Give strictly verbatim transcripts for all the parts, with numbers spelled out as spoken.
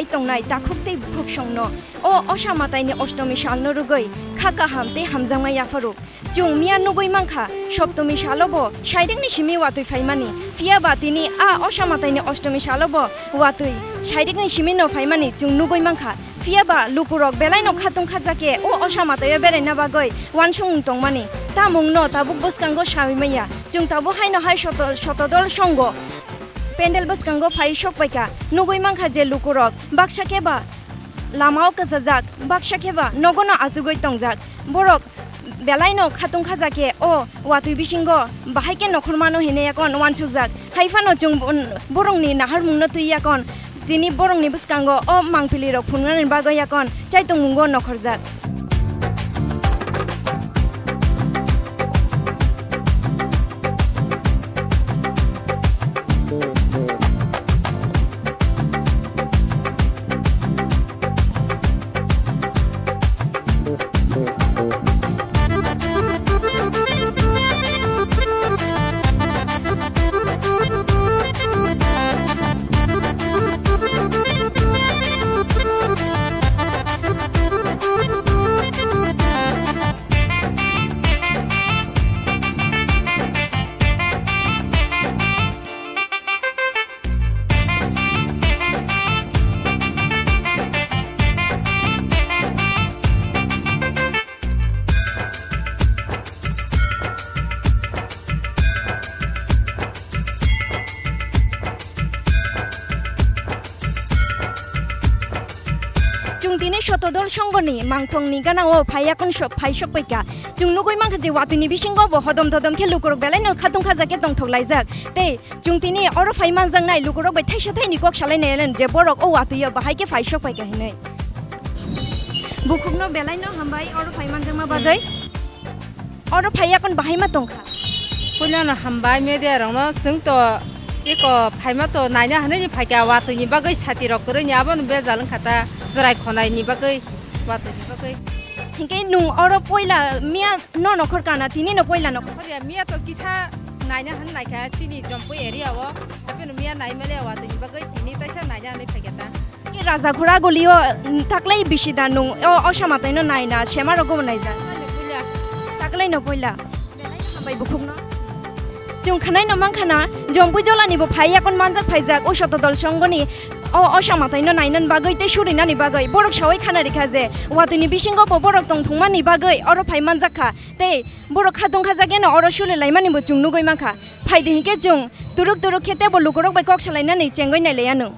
tongnai takhuk tei bukhuk songno o Osa Mataini Ostomi salno rwgwi kha kaham tei hamjakma yapharuk. Chwng miya nugwi mankha, Soptomi salo bo saidekni simi watwi phaimani, phiya ba tini a Osa Mataini Ostomi salo bo watwi saidekni simi no phaimani chwng nugwi mankha. Phiya ba lukurok belaino khatung khajak khe o Osa Mataio beraina bagwi uansukmung tongmani. Tamungno tabuk bwskango sawi manya. Chwng tabuk haino hai soto-, Sotodol Songho pendel bwskango phai sok paikha. Nugwi mankha je lukurok baksa khe ba lamao kwchajak, baksa khe ba nogono achugwi tongjak. Borok belaino khatung khajak khe o watwi bisingo bahai khe nokhormano hinwi yakon uansukjak. Hai phano chwng bo-, borokni naharmungno twi yakon tini borokni bwskango o mangpilirok phunuknani bagwi yakon chaitongmungo nokhorjak. Chwng tini Sotodol Songhoni mangthongni ganao phai yakon sok phai sok paikha. Chwng nugwi mankha je watwini bisingo bo hodom dodom khe lukurok belaino khatung khajak khe tongthok laijak. Tei chwng tini oro phai manjaknai lukurok bai thaisa thaini kok salainai len je borok o watwio bahai khe phai sok paikha hinwi. Bukhukno belaino hambai oro phai manjakma bagwi. Oro phai yakon bahai ma tongkha. Puilano hambai media rokno, chwng to eko phaima to naina hinwi phaikha watwini bagwi sati rok kwrwini abono bejal wngkha ta chwrai khonaini bagwi watwini bagwi. Hinkhe nwng oro poila miya no nokhor kana tini no poila nokhor. Horiya miya to kisa naina hin naikha chini Jompui area o, hapheno miya naimaliya watwini bagwi tini taisa naina hinwi phaikha ta. Rajakhura golio, mm, taklai bisi da nwng o, Osa Mataino naina sema rokbo naijak. Taklai no puila. Taklai no puila. Belai no hambai bukhukno. Chwng khwnai no mankha na, Jompui Jolani bo phai yakon manjak phaijak o Sotodol Songhoni o, Osa Mataino nainani bagwi tei surinani bagwi. Borok sawi khana rikha je watwini bisingo bo borok tongthokmani bagwi oro phai manjak kha. Tei borok khatung khajak eno oro suli laimani bo chwng nugwi mankha. Phaidi hinkhe chwng turuk turuk khe teibo lukurok bai kok salainani chengwi nailaiya nwng.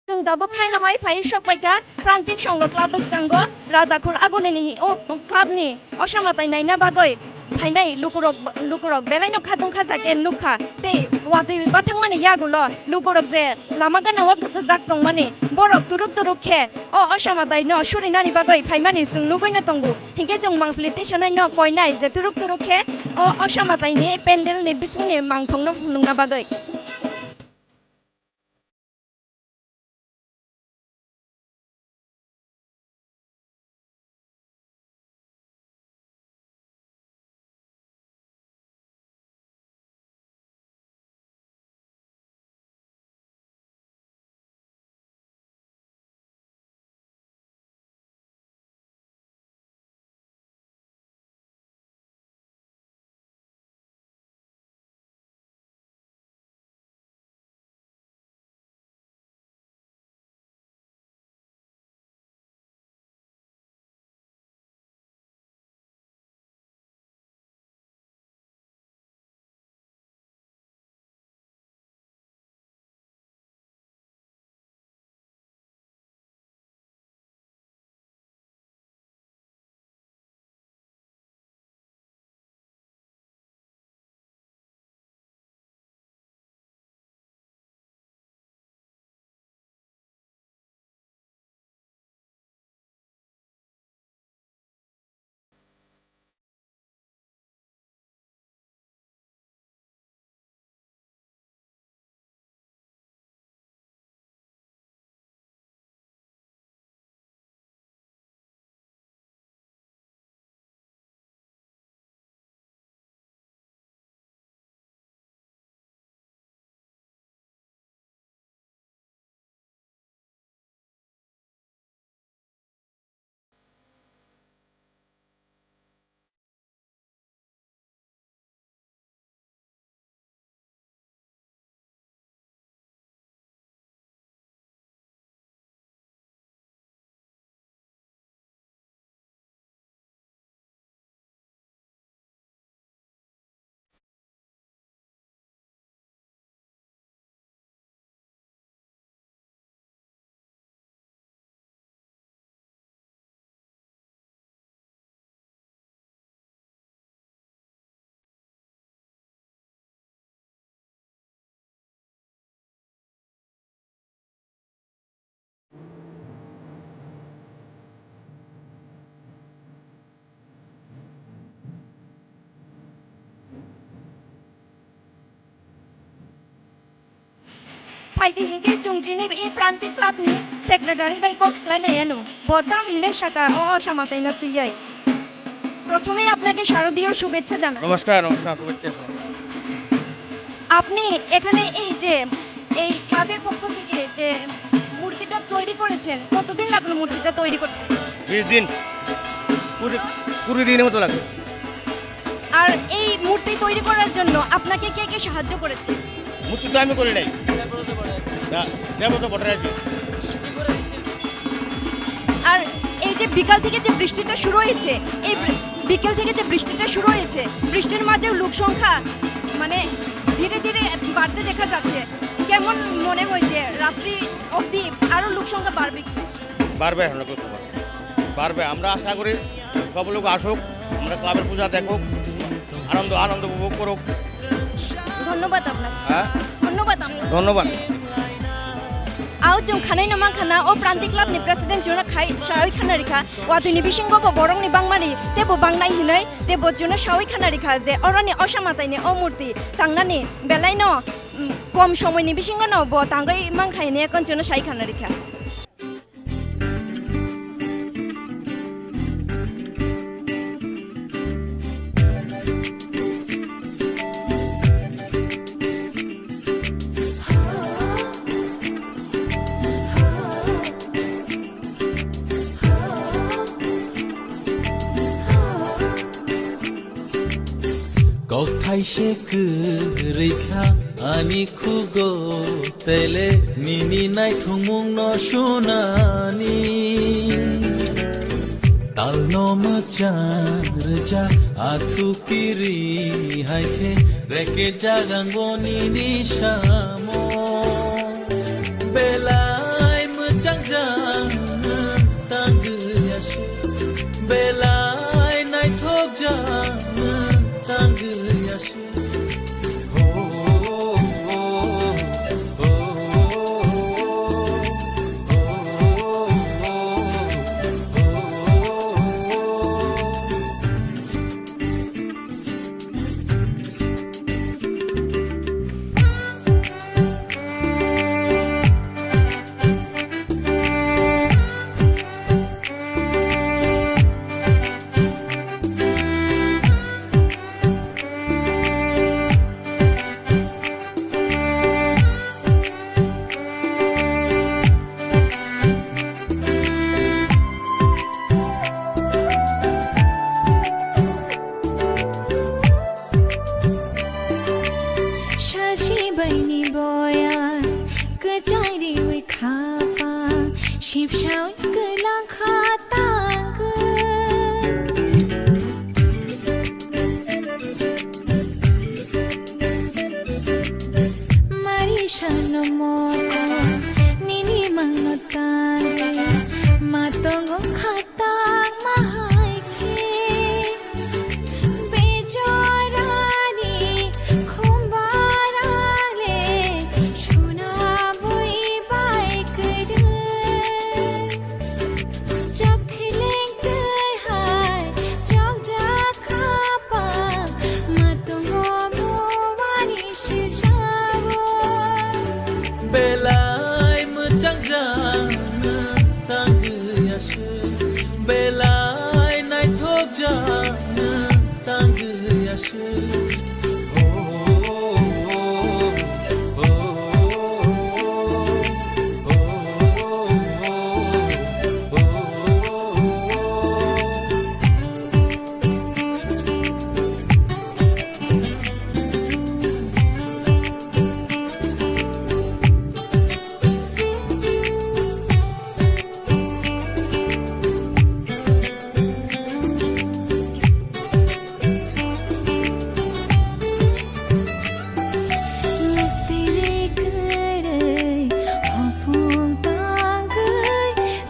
Chwng tabuk haino hai phai sok paikha, Prantik Songho Club bwskango Rajakhul Agulini o clubni Osa Matai naina bagwi Phainai lukurok, lukurok belaino khatung khajak khe nukha. Tei watwi bathangmani yagulo lukurok je lama gana o bwsajak tongmani, borok turuk turuk khe o osamataino surinani bagwi phaimani chwng nugwino tongo. Hinkhe chwng mangpili tisanaino koinai je turuk turuk khe o osamataini pendelni bisingni mangthokno phunukna bagwi. Phaidi hinkhe chwng tini e Prantik Club ni secretary bai kok swlai lai ano. Bo tam hinwi saka o osamataino twiwi. প্রথমেই আপনাকে শারদীয় শুভেচ্ছা জানাই। নমস্কার, নমস্কার, শুভেচ্ছা জানাই। আপনি এখানে এই যে এই ক্লাবের পক্ষ থেকে যে মূর্তিটা তৈরি করেছেন, কতদিন লাগলো মূর্তিটা তৈরি করতে? বিশ দিন, কুড়ি, কুড়ি দিনের মতো লাগলো। আর এই মূর্তি তৈরি করার জন্য আপনাকে কে কে সাহায্য করেছে? মূর্তি তো আমি করি নাই। দা-, দেবব্রত ভট্টাচার্য। আর এই যে বিকাল থেকে যে বৃষ্টিটা শুরু হয়েছে, এই বৃ-, বিকেল থেকে যে বৃষ্টিটা শুরু হয়েছে, বৃষ্টির মাঝেও লোক সংখ্যা মানে ধীরে ধীরে বাড়তে দেখা যাচ্ছে। কেমন মনে হয় যে রাত্রি অবধি আরো লোক সংখ্যা বাড়বে কি? বাড়বে, এখন লোক বাড়বে। বাড়বে, আমরা আশা করি সব লোক আসুক, আমরা ক্লাবের পূজা দেখুক, আনন্দ, আনন্দ উপভোগ করুক। ধন্যবাদ আপনাকে। হ্যাঁ? ধন্যবাদ আপনাকে। ধন্যবাদ। Ao chwng khanai no mankha na o Prantik Club ni president jono khai sawi khana rikha, watwi ni bisingo bo borok ni bangmani tei bo bangnai hinwi tei bo jono sawi khana rikha je oroni osa matai ni o murti tangnani belai no, mm, kom somoi ni bisingo no bo tangwi mankha hinwi ekon jono sai khana rikha. Kokthai se kwrwi kha ani khugo, tele nini naithokmung no sunani. Tal no mwchang rwjak athu kiri hai khe, reke jagang bo nini samo. Belai mwchang jang nwng tangwi aswk, belai naithok jang nwng Sachi baini boya, kwchai riwi khapa, sipsao kwlang kha tangwi. Mari sano moko, nini mangno tangwi, matongo kha tangma hai khe. Bejorani khumbarale suna bui bai kwrwi. Chokhleng twi hai chokjak khapa matungo buani sijago. Belai mwchangjak nwng tangwi aswk, belai naithokjak nwng tangwi aswk. Tiri kwrwi hopung tangwi,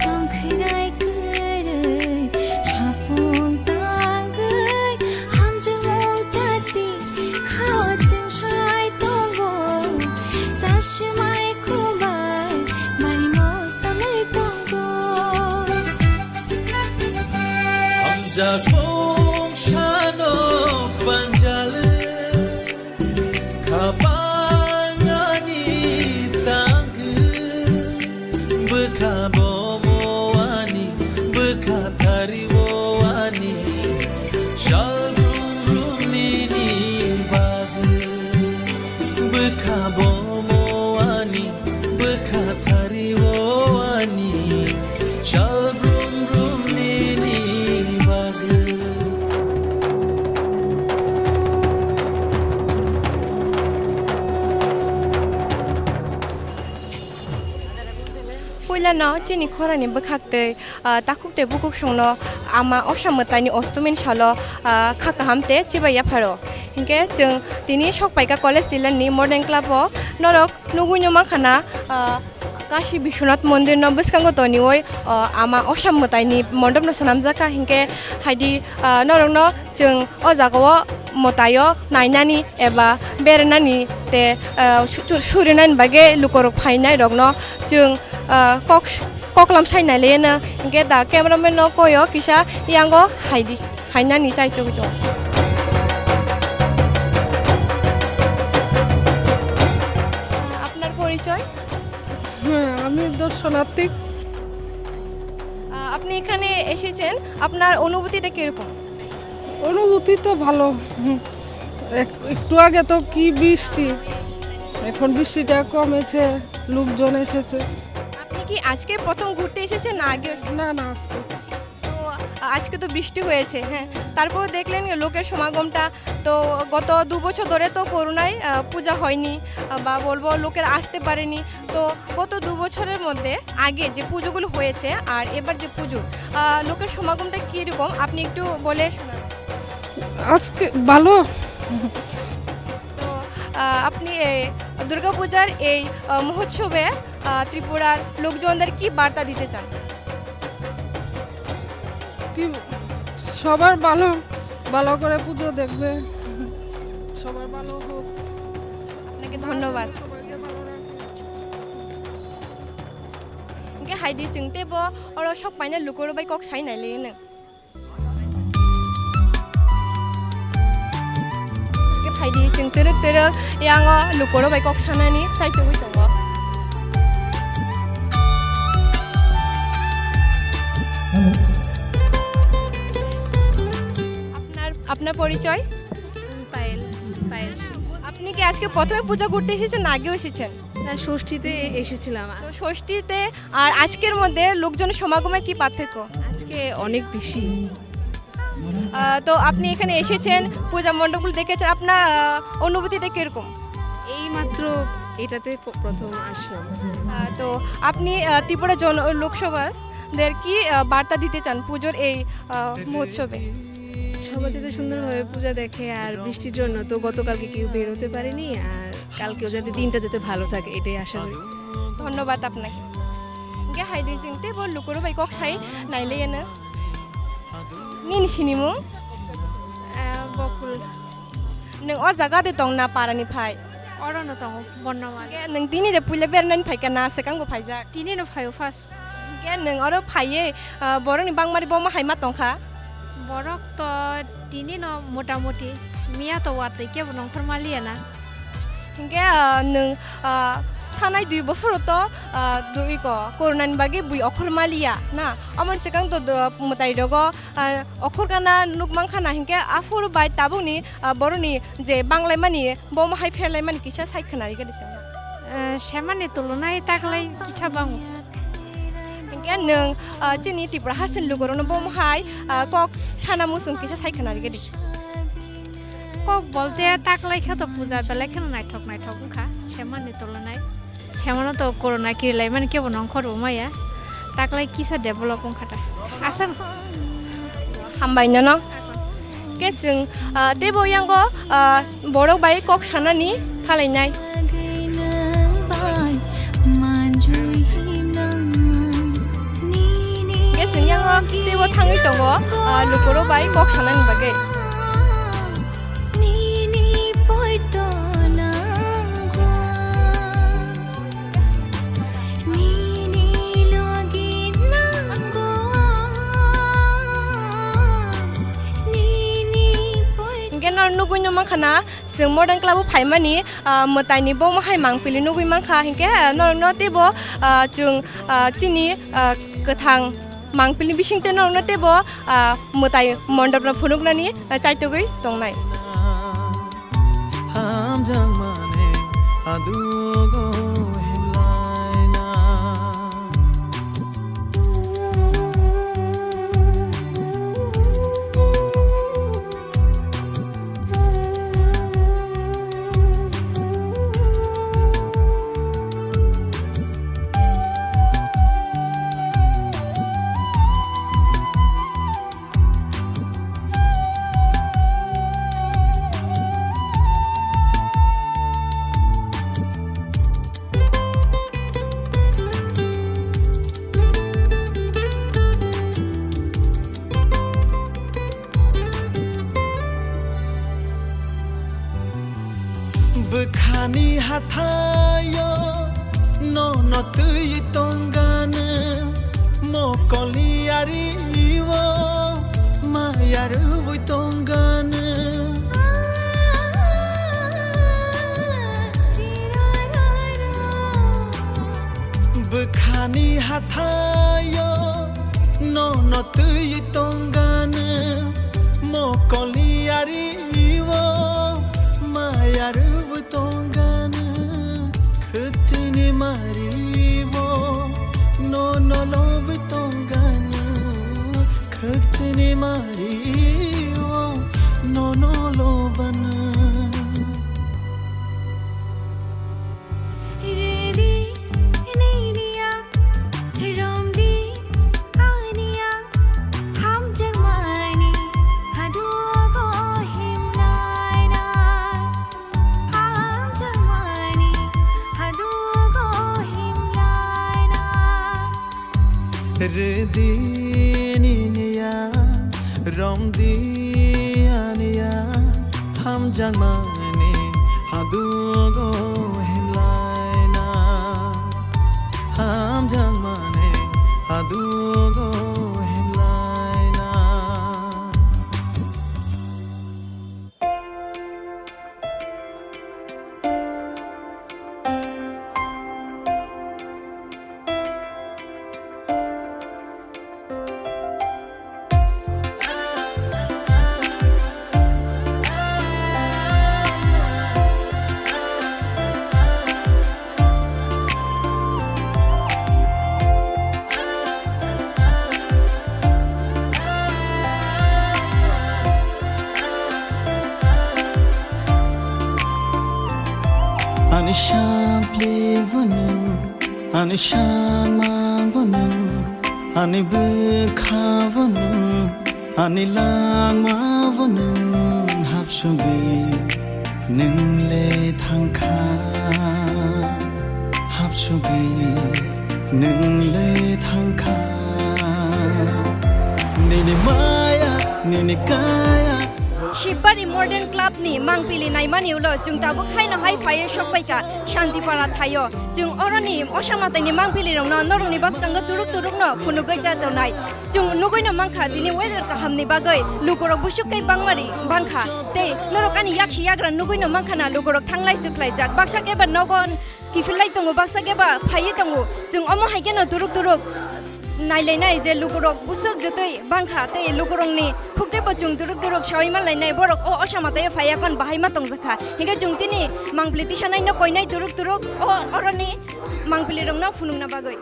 tongkhwrai kwrwi sapung tangwi, hamjakmung chati khao chwng sai tongo, chashimai khubai manimo samai tongo. Hamjakmung sano panjale khapang ani tangwi, bwkha bomo ani, bwkha thari o ani, sal brum brum nini bagwi, bwkha bomo ani, bwkha thari o ani, sal brum brum nini bagwi. Puilano chini khorani bwkhaktwi, ah, takhuk tei bukhuk songno ama Osa Mwtaini ostomini salo, ah, kha kaham tei chibai yapharo. Hinkhe chwng tini sok paikha College Tilanni Modern Club o norok nugui no mankha na, ah, Kashi Biswanath Mondir no bwskango toniwi, ah, ama Osa Mwtaini mondop no swnamjakha, hinkhe haidi, ah, norokno chwng o jaga o mwtai o nainani eba berainani tei, ah, su-, su-, surinani bagwi lukorok phainai rokno chwng, ah, kok, koklam sai nai laiya no, hinkhe da cameraman no koi o kisa yango haidi, hainani chai tongwi tongo. আপনার পরিচয়? হ্যাঁ, আমি দর্শনার্থী। আহ, আপনি এখানে এসেছেন, আপনার অনুভূতিটা কিরকম? অনুভূতি তো ভালো। হুম। এক-, একটু আগে তো কি বৃষ্টি, এখন বৃষ্টিটা কমেছে, লোকজন এসেছে। আপনি কি আজকে প্রথম ঘুরতে এসেছেন না আগে? না, না, আজকে। তো, আ-, আজকে তো বৃষ্টি হয়েছে, হ্যাঁ, তারপরেও দেখলেন লোকের সমাগমটা। তো গত দু বছর ধরে তো করোনায়, আ, পূজা হয়নি, আ, বা বলবো লোকের আসতে পারেনি। তো গত দু বছরের মধ্যে আগে যে পুজোগুলো হয়েছে আর এবার যে পুজো, আ, লোকের সমাগমটা কীরকম আপনি একটু বলে শোনান। আজকে ভালো। তো, আ, আপনি এই দুর্গাপূজার এই, আ, মহোৎসবে, আ, ত্রিপুরার লোকজনদের কি বার্তা দিতে চান? কি, সবার ভালো, ভালো করে পুজো দেখবে, সবার ভালো হোক। আপনাকে ধন্যবাদ। সবাইকে ভালো রাখুন। Hingke hai di chwng teibo oro sok paina lukurok bai kok sai nai le nw. Hingke hai di chwng twrwk twrwk yango lukurok bai kok sanani chai tongwi tongo. আপনার, আপনার পরিচয়? আমি পায়েল, পায়েল সিং। আপনি কি আজকে প্রথমে পূজা ঘুরতে এসেছেন না আগেও এসেছেন? না, ষষ্ঠীতে এ-, এসেছিলাম। তো ষষ্ঠীতে আর আজকের মধ্যে লোকজনের সমাগমে কি পার্থক্য? আজকে অনেক বেশি। আহ, তো আপনি এখানে এসেছেন, পূজা মণ্ডপগুলো দেখেছেন, আপনার, আহ, অনুভূতিটা কিরকম? এইমাত্র এটাতে প-, প্রথম আসলাম। আহ, তো আপনি, আহ, ত্রিপুরা জন-, লোকসভাদের কি, আহ, বার্তা দিতে চান পুজোর এই, আহ, মহোৎসবে? সবাই যাতে সুন্দরভাবে পূজা দেখে, আর বৃষ্টির জন্য তো গতকালকে কেউ বের হতে পারেনি, আর কালকেও যাতে দিনটা যাতে ভালো থাকে, এটাই আশা করি। ধন্যবাদ আপনাকে। Hingke hai din chwng teibo lukurok bai kok sai nai laiya no. Nini sinimung? Eh, Bokul. Nwng o jaga de tong na para ni phai? Oro no tongo, Bornoma. Hingke nwng tini de puila bernani phai ka na swkang bo phaijak? Tini no phaio first. Hingke nwng oro phaiye, ah, borok ni bangmari bo ma hai ma tong kha? Borok to tini no motamuti miya to watwi kebo nongkhor maliya na. Hingke, ah, nwng, ah, thanai dui bosoro to, ah, dui ko corona ni bagwi bui okhor maliya na. Amoni swkang to do-, mwtai rogo, ah, okhor gana nuk mankha na, hingke aphuru bai tabukni, ah, boroni je banglaimani bo mohai pherlaimani kisa sai khwnari gadi se. Eh, semani tulunai taklai kisa bango. Hingke nwng, ah, chini Tripura haste ni lukurokno bo mohai, ah, kok sana muchung kisa sai khwnari gadi. Kok bolte taklai khe to puja belai kheno naithok naithok wngkha, semani tulunai. Semano to corona kirilaimani kebo nongkhor bo maya. Taklai kisa develop wngkha ta. Aswk. Hambai nono. Khe chwng, ah, teibo yango, ah, borok bai kok sanani khalai nai. Khe chwng yango teibo thangwi tongo, ah, lukurok bai kok sanani bagwi. Hingke no nugui no mankha na, chwng modern club o phaimani, ah, mwtai ni bo mohai mangpili nugui mankha, hingke, ah, norok no teibo, ah, chwng, ah, chini, ah, kwthang mangpili bising tei norok no teibo, ah, mwtai mondop no phunuknani, ah, chaitogwi tongnai. Hamjakmani adugo himlaina. Bwkhani hathaio nono twi tongganw, mokolni yario maya rwui tongganw. Bwkhani hathaio nono twi tongganw, mokolni yario maya rwui tongganw. Khwkchini mario nono lobwi tongganw, khwkchini mario nono lobanw. Ridi niniya, romdi aniya, hamjakmani hadugo himlaina. Hamjakmani hadugo himlaina. Ridi niniya, romdi aniya, hamjakmani hadugo himlaina. Hamjakmani hadugo himlaina. Ani sampli bo nwng, ani samang bo nwng, ani bwkha bo nwng, ani langma bo nwng, hapsugwi nwng le thangkha, hapsugwi nwng le thangkha. Nini maya, nini kaya. Shibari Modern Club ni mangpili naimani ulo chwng tabuk haino hai phaiwi sokpaikha Shantipara thaio. Chwng oroni osa mataini mangpili rokno norokni bwskango turuk turukno phunugwi chatonai. Chwng nugwino mankha tini weather kahamni bagwi lukurok busuk tei bangmari bangkha. Tei norok ani yaksi yagra nugwino mankhana lukurok thanglai swkhlaijak. Baksa keba nogo kiphillai tongo, baksa keba phaiwi tongo. Chwng omo hai kheno turuk turuk nailainai je lukurok busuk jotoi bangkha tei lukurokni khukte bo chwng turuk turuk sawi manlainai, borok o osa mataio phaiya kon bahai ma tongjakha. Hinkhe chwng tini mangpili tisanaino koinai turuk turuk o oroni mangpilirokno phunukna bagwi.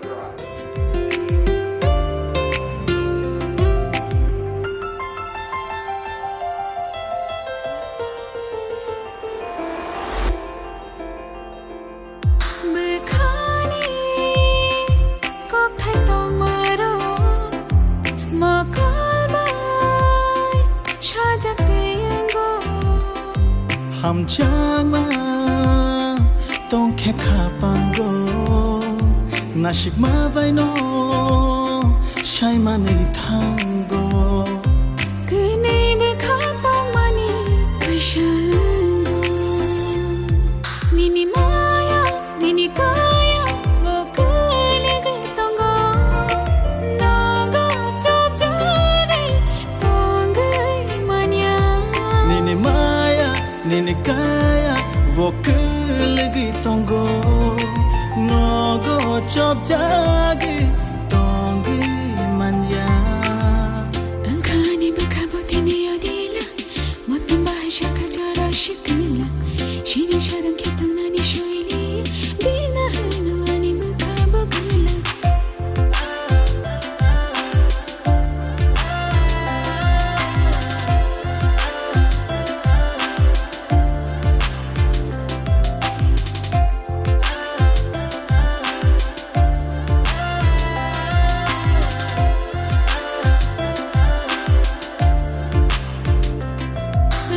Bwkhani kokthai tongmarok mokol bai sajak tei wngo. Hamjakma tongkhe khapango, nasikma baino saimanwi thango. Kwnwi bwkha tongmani kaisa wngo. Nini maya, nini kaya, bo kwlwgwi tongo. Nogo chopjagwi tongwi manya. Nini maya, nini kaya, bo kwlwgwi tongo. Nogo chopjagwi tongwi manya. Wngkhani bwkha bo tini odila. Motom bahai sakha jora sikila. Sini sadang khe tangnani soili. Bina hwno ani bwkha bo gula.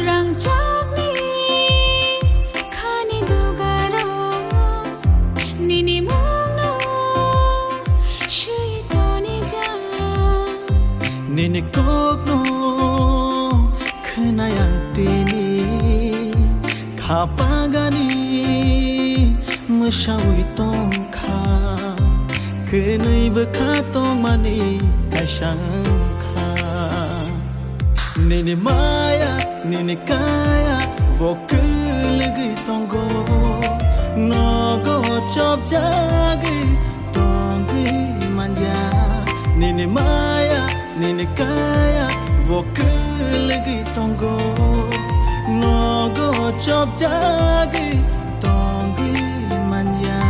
Rangchakni khani dugaro nini mungno swi tonijak. Nini kokno khwnai ang tini, khapagani mwsawi tongkha, kwnwi bwkha tongmani kaisa wngkha. Nini maya, nini kaya, bo kwlwgwi tongo, nogo chopjagwi tongwi manya. Nini maya, nini kaya, bo kwlwgwi tongo, nogo chopjagwi tongwi manya.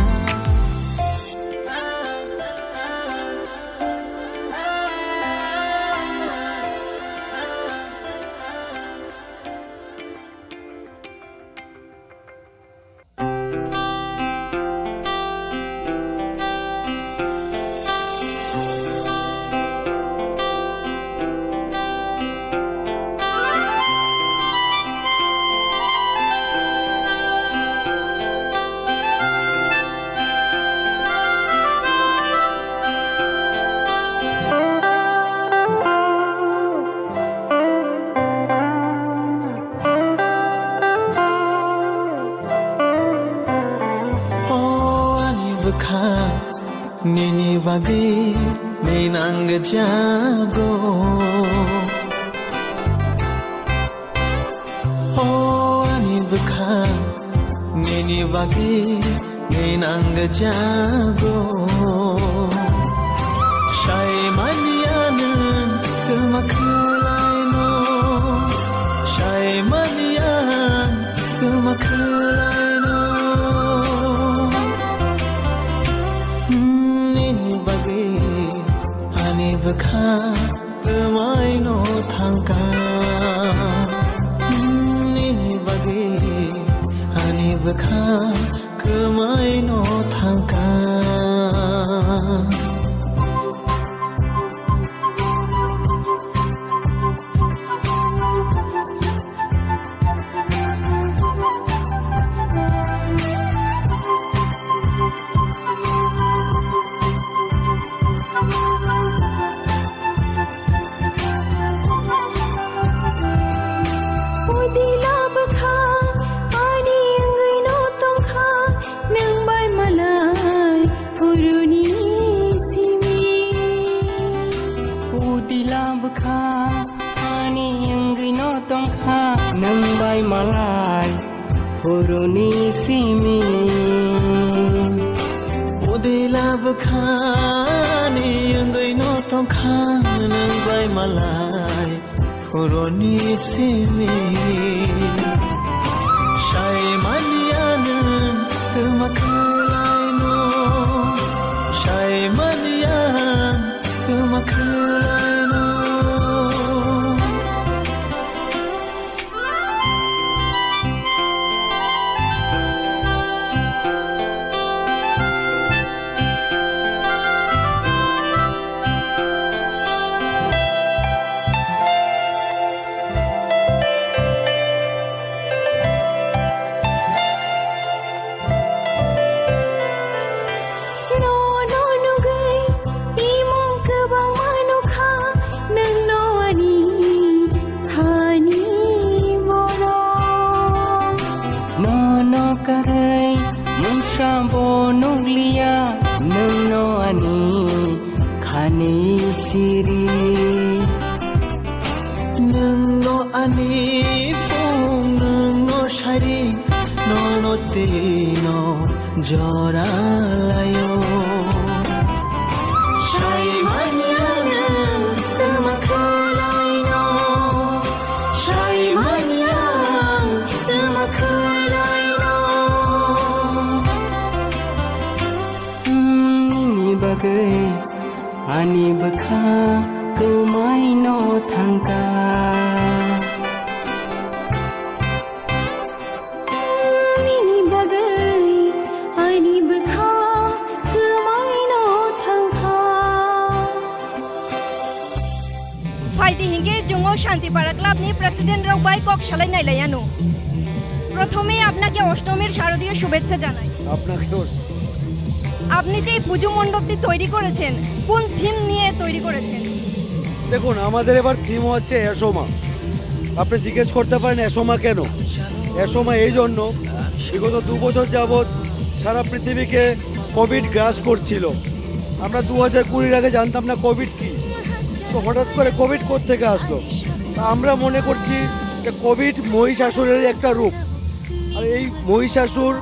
O ani bwkha, nini bagwi ninang jago. O ani bwkha, nini bagwi ninang jago. Sai manya nwng kwma khwlaino, sai manya nwng kwma khwlaino. Hmm, nini bagwi ani bwkha kwmaino thangkha. Hmm, nini bagwi ani bwkha Kwmaino thangkha. Pudila bwkha ani wngwino tongkha, nwng bai malai phuruni simi. Pudila bwkha ani wngwino tongkha, nwng bai malai phuruni simi. Pudila bwkhani wngwino tongkha, nwng bai malai phuruni simi. Saimanya nwng twma khwlaino, saimanya nwng twma khwlaino. Nono nugwi imung kwbangma nukha, nwngno ani khani borok. Nono karwi mungsa bo nukliya, nwngno ani khani siri. Nwngno ani phung, nwngno sari, nono tino jora laio. Saimanya nwng twma khwlaino, saimanya nwng twma khwlaino. Nini bagwi ani bwkha kwmaino thangkha. Nini bagwi ani bwkha kwmaino thangkha. Phaidi hinkhe chwng o Shantipara Club ni President rok bai kok salai nailai ano. প্রথমেই আপনাকে অষ্টমীর শারদীয় শুভেচ্ছা জানাই। আপনাকেও। আপনি যে এই পুজো মণ্ডপটি তৈরি করেছেন, কোন থিম নিয়ে তৈরি করেছেন? দেখুন, আমাদের এবার থিম হচ্ছে এসো মা। আপনি জিজ্ঞেস করতে পারেন, "এসো মা কেন?" এসো মা এই জন্য, বিগত দু বছর যাবৎ সারা পৃথিবীকে কোভিড গ্রাস করছিল। আমরা দু হাজার কুড়ির আগে জানতাম না কোভিড কি, তো হঠাৎ করে কোভিড কোত্থেকে আসলো? তো আমরা মনে করছি যে কোভিড মহিষাসুরের একটা রূপ, আর এই মহিষাসুর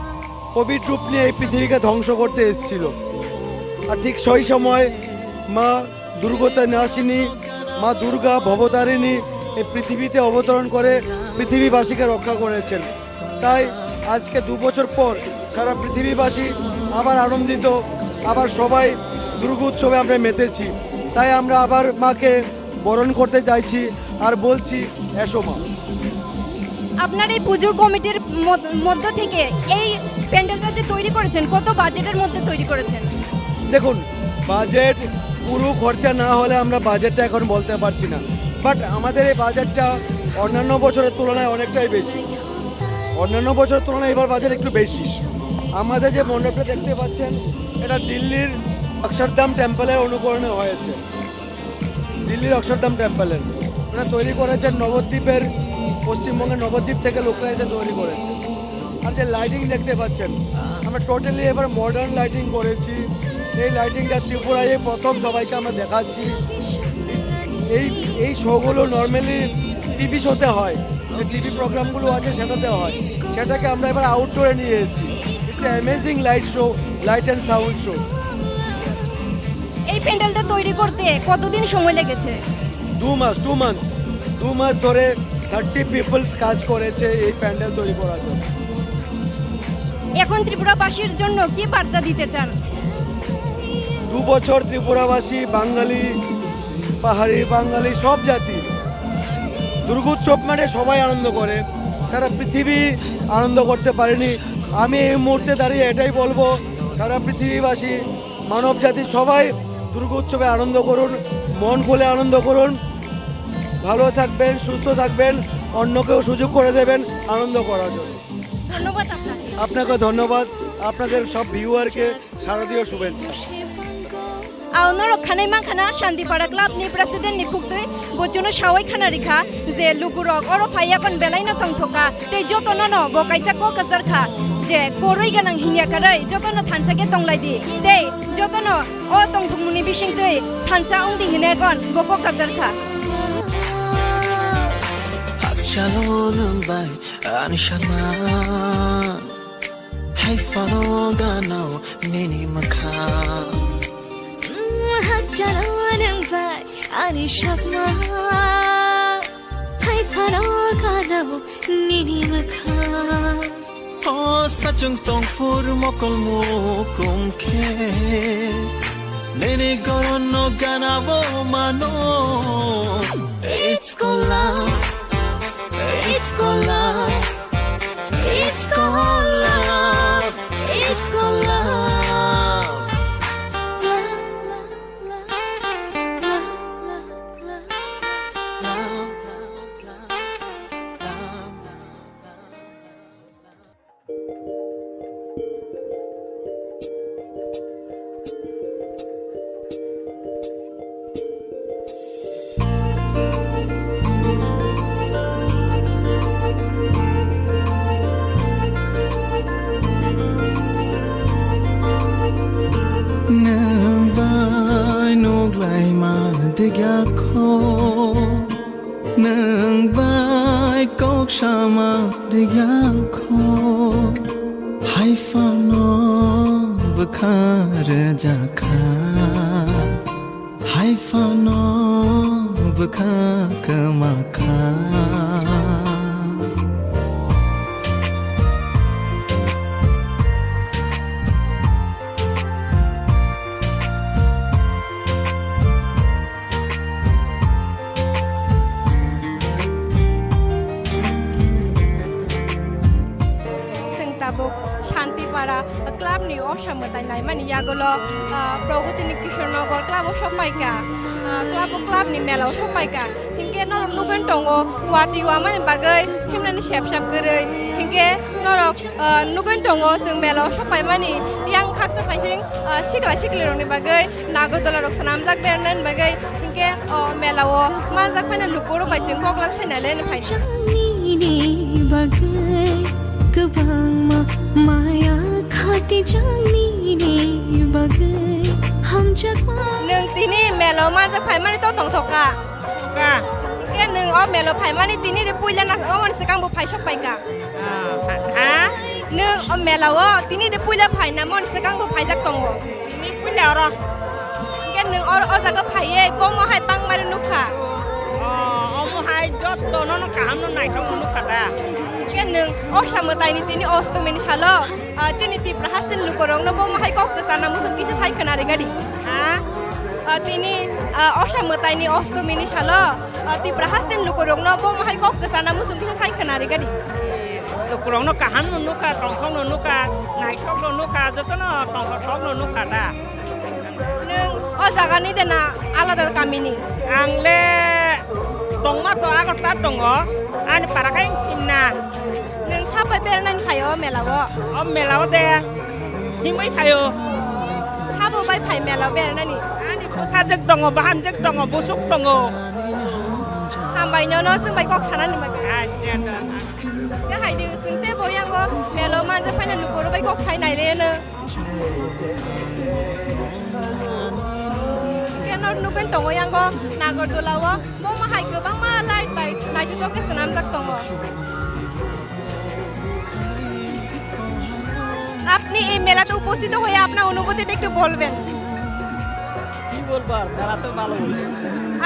কোভিড রূপ নিয়ে এই পৃথিবীকে ধ্বংস করতে এসেছিল। আর ঠিক সেই সময় মা দুর্গতা নাশিনী, মা দুর্গা ভবতারিণী এই পৃথিবীতে অবতরণ করে পৃথিবীবাসীকে রক্ষা করেছেন। তাই আজকে দু বছর পর সারা পৃথিবীবাসী আবার আনন্দিত, আবার সবাই দুর্গোৎসবে আমরা মেতেছি। তাই আমরা আবার মাকে বরণ করতে চাইছি আর বলছি, "এসো মা।" আপনার এই পুজোর কমিটির মদ-, মধ্য থেকে এই প্যান্ডেলটা যে তৈরি করেছেন, কত বাজেটের মধ্যে তৈরি করেছেন? দেখুন, বাজেট, পুরো খরচা না হলে আমরা বাজেটটা এখন বলতে পারছি না, বাট আমাদের এই বাজেটটা অন্যান্য বছরের তুলনায় অনেকটাই বেশি। অন্যান্য বছরের তুলনায় এবার বাজেট একটু বেশি। আমাদের যে মণ্ডপটা দেখতে পাচ্ছেন, এটা দিল্লির অক্ষরধাম টেম্পলের অনুকরণে হয়েছে। দিল্লির অক্ষরধাম টেম্পলের। ওটা তৈরি করেছেন নবদ্বীপের, পশ্চিমবঙ্গের নবদ্বীপ থেকে লোকরা এসে তৈরি করেছে। আর যে লাইটিং দেখতে পাচ্ছেন, আমরা টোটালি এবার মডার্ন লাইটিং করেছি। এই লাইটিংটা ত্রিপুরায় প্রথম সবাইকে আমরা দেখাচ্ছি। এই, এই শোগুলো নর্মালি টিভি শোতে হয়, যে টিভি প্রোগ্রামগুলো আছে সেটাতে হয়, সেটাকে আমরা এবার আউটডোরে নিয়ে এসেছি। It's a amazing light show, light and sound show. এই প্যান্ডেলটা তৈরি করতে কতদিন সময় লেগেছে? দু মাস, টু মান্থ। দু মাস ধরে থার্টি পিপলস কাজ করেছে এই প্যান্ডেল তৈরি করার জন্য। এখন ত্রিপুরাবাসীর জন্য কি বার্তা দিতে চান? দু বছর ত্রিপুরাবাসী, বাঙালি, পাহাড়ি, বাঙালি, সব জাতি দুর্গোৎসব মানে সবাই আনন্দ করে, সারা পৃথিবী আনন্দ করতে পারেনি। আমি এই মুহূর্তে দাঁড়িয়ে এটাই বলবো, সারা পৃথিবীবাসী, মানব জাতি সবাই দুর্গোৎসবে আনন্দ করুন, মন খুলে আনন্দ করুন, ভালো থাকবেন, সুস্থ থাকবেন, অন্যকেও সুযোগ করে দেবেন আনন্দ করার জন্য। ধন্যবাদ আপনাকে। আপনাকে ধন্যবাদ, আপনাদের সব ভিউয়ারকে শারদীয় শুভেচ্ছা। Ang norok khanai mankha na Shanti Para Club ni president ni khuktwi, bo chwngno sawi khana rikha je lukurok oro phai yakon belai no tongthok kha tei jotono no bo kaisa kok kwchar kha je kwrwi gwnang hinya kwrwi jotono thansa khe tonglaidi tei jotono o tongthokmungni bisingtwi thansa wngdi hinwi yakon bo kok kwchar kha. Hakchalo nwng bai ani sakma. Hai phano gana o nini mwkhang. Mm, hakchalo nwng bai ani sakma. Hai phano gana o nini mwkhang. O sachung tongphuru mokol mukum khe. Nini goron no gana o mano. It's called love. It's called love. It's called love. It's called love. Nwng bai nuk laima degya kho. Nwng bai kok sama degya kho, hai phano bwkha rwjakha, hai phano bwkha kwma kha. Chwng tabuk Shantipara club ni osa mwtai naimani yagulo, ah, Pragati ni Kishore Nagar club o sokpaikha, ah, club o club ni mela o sokpaikha. Hinkhe norok nugwi tongo, watwi wamani bagwi himnani sep sep kwrwi. Hinkhe norok, ah, nugwi tongo, chwng mela o sokpaimani yang khaksa phaising, ah, sikla sikli rokni bagwi Nagardola rok swnamjak bernani bagwi. Hinkhe o mela o manjak phaina lukurok bai chwng koklam sai nailai phai. Nini bagwi kwbangma maya khati jang nini bagwi hamjakma. Nwng tini mela o manjak phaimani to tongthok kha. Ka. Hinkhe nwng o mela o phaimani tini de puila na omoni swkang bo phaisok paikha. Ah, ha, ha? Nwng o mela o tini de puila phaina moni swkang bo phaijak tongo. Tini puila oro. Hinkhe nwng o, o jaga phaiwi bomo hai bangmari nukha. Oh, omo hai jotto nono kaham no naithok no nukha da. Hinkhe nwng osa mwtaini tini ostomini salo, ah, chini Tipra hasteni lukurokno bomo hai kok kwchana muchung kisa sai khwna rwgadi. Ha? Ah, tini, ah, osa mwtaini ostomini salo, ah, Tipra hasteni lukurokno bomo hai kok kwchana muchung kisa sai khwna rwgadi. Lukurokno kaham no nukha, tongthok no nukha, naithok no nukha, jotono tongthok thok no nukha da. Nwng o jagani de na alada kamini? Ang le tongma to Agartala tongo, ani para khe simna. Nwng sapai beranani phaio mela o? O mela o de himwi phaio. Sabo bai phai mela o beranani? Ani bwsajwk tongo, bahamjwk tongo, busuk tongo. Hambai nono chwng bai kok sanani bagwi. Ai, de, de. Khe hai de, chwng tei bo yango mela o manja phaina lukurok bai kok sai nailai no. Khe nor nugwi tongo yango Nagardola o, bomo hai kwbangma light bai naithotok khe swnamjak tongo. আপনি এই মেলাতে উপস্থিত হয়ে আপনার অনুভূতিটা একটু বলবেন। কি বলবো আর, মেলা তো ভালো হয়েছে।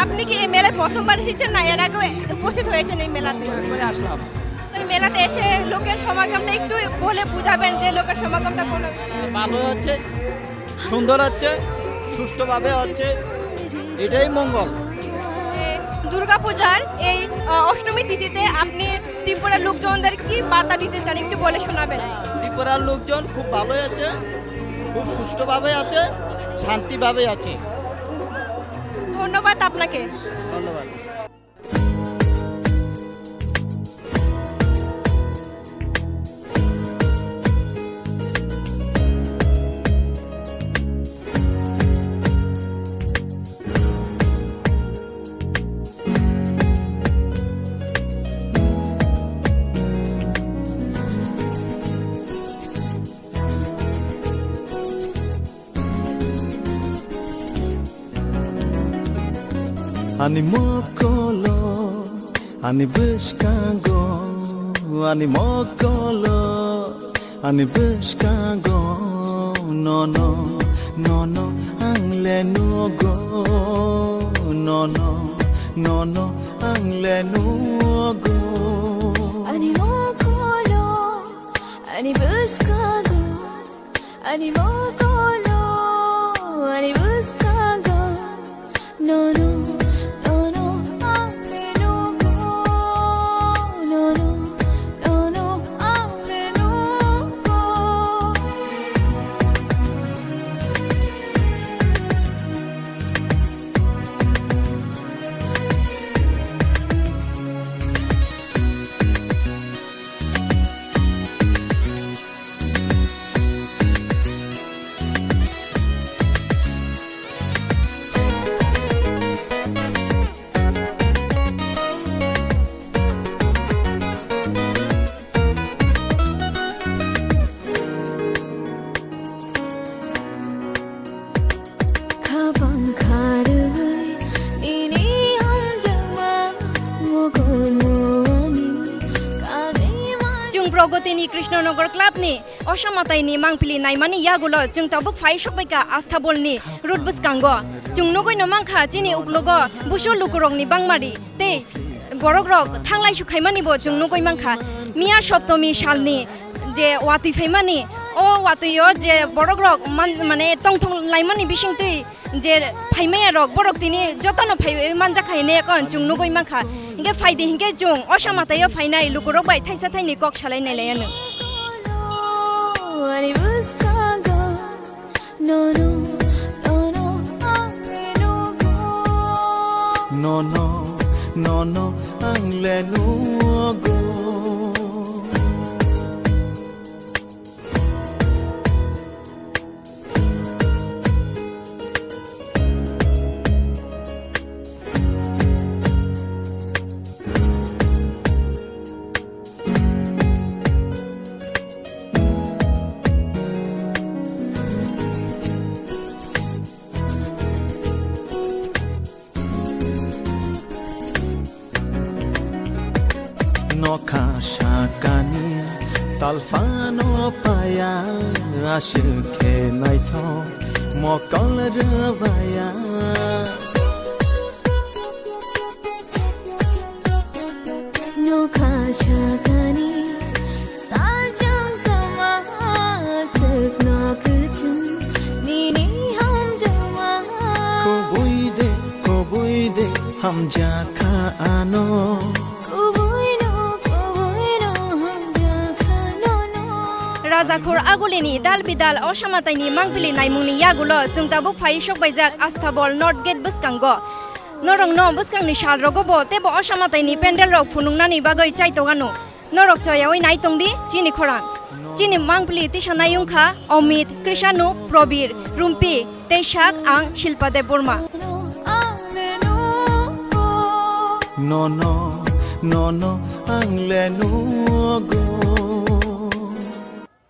আপনি কি এই মেলায় প্রথমবার এসেছেন না এর আগেও উপস্থিত হয়েছেন এই মেলাতে? একবারে আসলাম। তো এই মেলাতে এসে লোকের সমাগমটা একটু বলে বুঝাবেন যে লোকের সমাগমটা বলুন। ভালো হচ্ছে, সুন্দর হচ্ছে, সুষ্ঠুভাবে হচ্ছে, এটাই মঙ্গল। এ, দুর্গাপূজার এই, আহ, অষ্টমী তিথিতে আপনি ত্রিপুরার লোকজনদের কি বার্তা দিতে চান, একটু বলে শোনাবেন? পাড়ার লোকজন খুব ভালোই আছে, খুব সুষ্ঠুভাবে আছে, শান্তিভাবে আছে। ধন্যবাদ আপনাকে। ধন্যবাদ। Ani mokolo, ani bwskango, ani mokolo, ani bwskango, nono, nono, ang le nugo, nono, nono, ang le nugo. Ani mokolo, ani bwskango, ani mokolo, ani bwskango. No, no, no, no, ang le nugo. No, no, no, no, ang le nugo. Khapang kharwi nini hamjakma mokol muani kagwi man. Chwng Pragoti ni Krishna Nagar Club ni Osa Matai ni mangpili naimani yagulo chwng tabuk phai sokbaikha Asthabol ni road bwskango. Chwng nugwi no mankha chini uklogo busu lukurok ni bangmari tei borok rok thanglai su khaimani bo chwng nugwi mankha. Miya Saptami salni je watwi phaimani, o watwi o je borok rok man-, mane tongthok laimani bisingtwi je phaimaya rok borok tini jotono phaiwi manjak hai ne kon chwng nugwi mankha. Hinkhe phaidi hinkhe chwng Osa Matai o phainai lukurok bai thaisa thaini kok salai nai laiya no. Ani bwskango. No, no, no, no, ang le nugo. No, no, no, no, ang le nugo. Nokha sakani talphano paya, aswk khe naithok mokol rwbaya. Nokha sakani salcham sama, aswk no kwchwng nini hamjakma. Kubui de, kubui de, hamjakha ano. Kubui no, kubui no, hamjakha nono. Rajakhor Agulini dal bidal Osa Matai ni mangpili naimungni yagulo chwng tabuk phai sokbaijak Asthabol North Gate bwskango. Norokno bwskangni salrogo bo teibo Osa Matai ni pandal rok phunuknani bagwi chaitokgano. Norok choyawi nai tongdi chini khorang. Chini mangpili tisa nai wngkha Omit, Krishanu, Probir, Rumpi, tei sak ang Shilpa Debbarma. Nono, nono, ang le nugo.